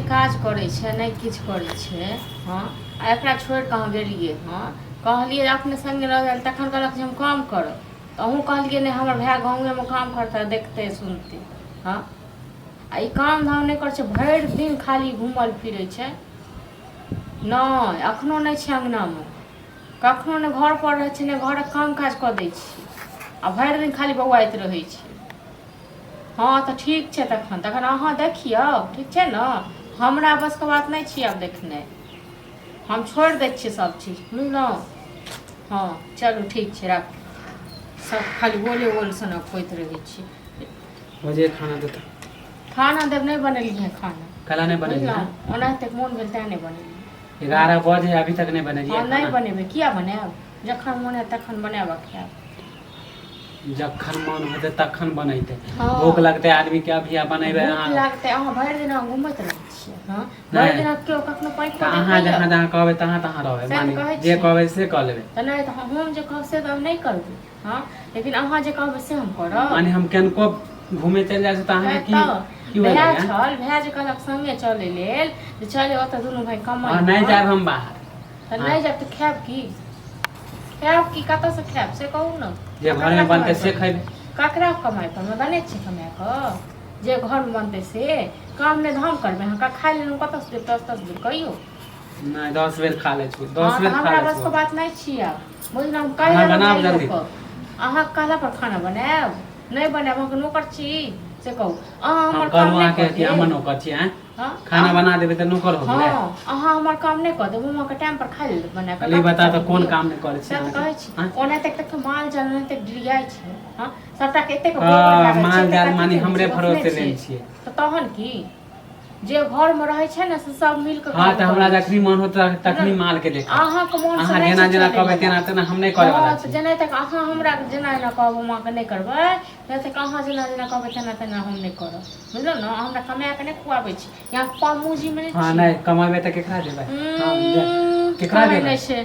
काज करै छै नहि किछु करै छै। हँ, आ एकरा छोड़ि कऽ अहाँ गेलियै हँ, कहलियै जे अपने सङ्गे लऽ गेल, तखन कहलक जे हम काम करब, तऽ अहूँ कहलियै नहि, हमर भाय गाँवेमे काम करतै, देखतै सुनतै। हँ, आ ई काम धाम नहि करै छै, भरि दिन खाली घूमल फिरै छै। नहि, एखनो नहि छै अङ्गनामे, कखनो नहि घरपर रहै छै, नहि घरक काम काज कऽ दै छै, आ भरि दिन खाली बौआइत रहै छै। हँ, तऽ ठीक छै, तखन तखन अहाँ देखियौ, ठीक छै ने? हमरा बसके बात नहि छियै आब देखनाइ, हम छोड़ि दै छियै सब चीज, बुझलहुँ? हँ, चलू ठीक छै, राखू। सब खाली बोले बोल सनक होइत रहै छी। मुझे खाना देता। खाना देब, नहि बनेलियै खाना। कला नहि बनेलियै? बुझलहुँ, ओनाहिते मोन भेल तेँ नहि बनेलियै। 11 बजे अभी तक नहि बनेलियै? हँ, नहि बनेबै, किया बनायब? जखन मोन हैत तखन बनायब आ खायब। जखन मन होतै तखन बनेतै? भूख लगतै आदमी के अभी आ बनेबै? भूख अहाँ लागतै? अहाँ भरि दिन अहाँ घुमैत रहै छियै। हँ, नहि। भरि दिन केओ कखनो पाँखि तऽ अहाँ जहाँ जहाँ कहबै तहाँ तहाँ रहबै। सएह तऽ मानि कहै जे छी। कहबै से कऽ लेबै। तऽ नहि तऽ हम जे कहब से तऽ हम नहि करबै। हँ, लेकिन अहाँ जे कहबै से हम करब। माने हम केनको घूमे चलि जाइ छी तऽ अहाँके की तऽ की होइ भाय लगैया? छल, भाय जे कहलक संगे चलै लेल जे चले ओतऽ दुनू भाय कमाइ। हँ, नहि जायब हम बाहर। तऽ नहि जायब तऽ खायब की? खायब की? कतऽसँ खायब से कहू ने। जे घरमे बनतै से खयबै। ककरा कमाइ पर बनै छै? कमाए कऽ जे घरमे बनतै से काम नहि धाम करबै अहाँ? खाय लेल हम कतऽसँ देब? 10 10 बेर कहियौ। नहि, 10 बेर खा लै छी, 10 हँ, तऽ बेर खा हमरा लै बसके छी। बात नहि छियै, बुझलहुँ? कहि खाना देलहुँ बनाउ जाइयो जल्दी। कऽ अहाँ कहला पर खाना बनायब? नहि बनायब। अहाँके नौकर छी से कहू अहाँ? हम हमर काम कहलहुँ नहि अहाँके कऽ कि हमर देब? नौकर छी आँय? हँ। खाना बना देबै तऽ नौकर हो गेलै? हँ, अहाँ हमर काम नहि कऽ देब? हम अहाँके टाइम पर खाय लेल बना कऽ पहिले ई बता तऽ कोन काम नहि करै छी सएह तऽ अहाँके कहै छी। आँय? ओना तक तक माल जाल ओनाहिते डिरियाइ छै। हँ, सबटा के एतेक हँ, गोबर लागल छै, माल एतेक जाल अथी माने केने हमरे छै, भरोसे बसने छै। लेने छियै। तऽ तहन की, जे घरमे रहै छै ने से सब मिल कऽ हँ, काम तऽ हमरा करै जखनी छै। मन होत तखनी माल के देखब। अहाँके मोनसँ अहाँ नहि जेना छै जेना चलै कहबै वला। तेना तेना हम नहि करे वाला हँ, तऽ छी। जेना तक अहाँ हमरा जेना एना कहब हम अहाँके नहि करबै, तेना तक अहाँ जेना जेना कहबै तेना तेना हम नहि करब, बुझलहुँ ने? हमरा कमाए कऽ नहि खुआबै छी, यहाँ पामूजीमे नहि हँ छी। नहि कमेबै तऽ केकरा देबै? हँ, केकरा कहै देबै? नहि छै।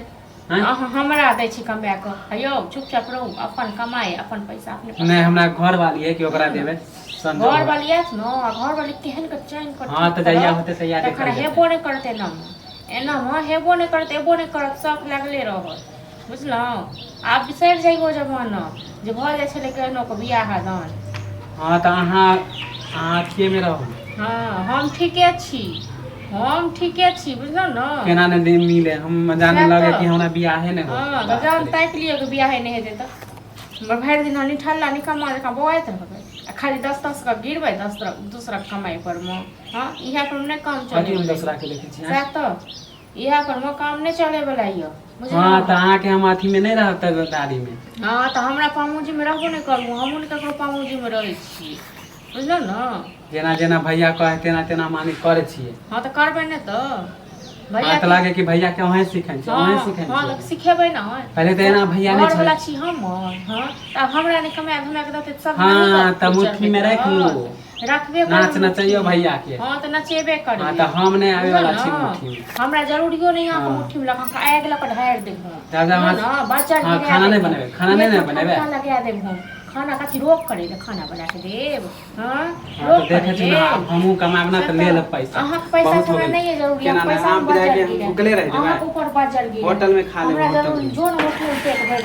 आँय? अहाँ हमरा दै छी कमाए कऽ? यौ, चुपचाप रहू, अपन कमाइ अपन पैसा अपने पास। नहि, हमरा घर वाली है कि ओकरा देबै संजोग। घर वाली आयत ने, आ घर वाली केहन के चैन कर। हँ, तऽ जहिया होतै तहिया तखन देखल जेतै। हेबो नहि करत, एनामे एनामे हेबो नहि करत, एबो नहि करत, शौक लागले रहत, बुझलहुँ? आब बिसरि जइयो जमाना जे भऽ जाइ छलै केहनो के बियाह दान। हँ, तऽ अहाँ अहाँ अथिएमे रहू। हँ, हम ठीके छी, हम ठीके छी, बुझलहुँ ने? केना ने दिन मिले, हम जाने सएह लगे तऽ। कि हमरा बियाहे नहि हो। हँ, तऽ जहन ताकि लिअ कि बियाहे नहि हेतै तऽ हमर भरि दिन निठल्ला निकम्मा जकाँ बौआइत रहबै आ खाली 10 10 के गिरबै 10 दोसरक कमाइ पर मे। हँ, इएह पर नहि काम कथी चलै। हम दोसरा के देखै छी आँय? सएह तऽ, इएह पर मे काम नहि चलै वला यऽ, हँ, बुझलहुँ? तऽ अहाँके हम अथीमे नहि रहब तऽ दादीमे। हँ, तऽ हमरा पामुजीमे रहबो नहि करू, हमहूँ नहि ककरो पामुजीमे रहै छी, बुझलहुँ ने? जेना जेना भैया कहै तेना तेना मानी करै छियै। हँ, तऽ करबै नहि तऽ हँ, भैया तऽ लागे कि भैया के अहें सिखै छी, अहें हँ सिखै हँ, छी। तऽ सिखेबै ने? पहिले तऽ एना भैया नहि घर छलै। वाला छी हमर। हँ, तऽ आब हमरा नहि कमाए धमाए कऽ देतै तऽ सब हँ, तऽ मुट्ठीमे राखि लू। रखबे नाच करबै नचैयौ मुट्ठीमे। भैया के। हँ, तऽ नचेबे हँ, करबै। तऽ हम नहि आबै बुझलहुँ वाला ने? छी मुट्ठीमे। हमरा जरूरियो नहि अहाँके हँ। मुट्ठीमे लऽ कऽ आगि लऽ कऽ ढारि देब हम। जा जा। बुझलहुँ अहाँ ने? बच्चर हँ, गिरा खाना नहि देब हम। बनेबै? खाना नहि ने पेटमे बनेबै? ठनका लगा देब हम। खाना कथी, रोक करै लए खाना बना कऽ देब? हँ? हँ, तऽ रोक देखै करै छी ने, आब लेल हमहूँ कमायब ने से तऽ ले तऽ लेब पैसा। अहाँके पैसा बहुत हो हमरा गेल। नहि यऽ जरूरी। केना हम नहि पैसा आब बजर जाके हम गिरे भुखले रहि जेबै? अहाँके ऊपर बजर गिरे। होटलमे खा लेबै। हमरा जरूरी होटलमे जो ने, होटलमे पेट भरि।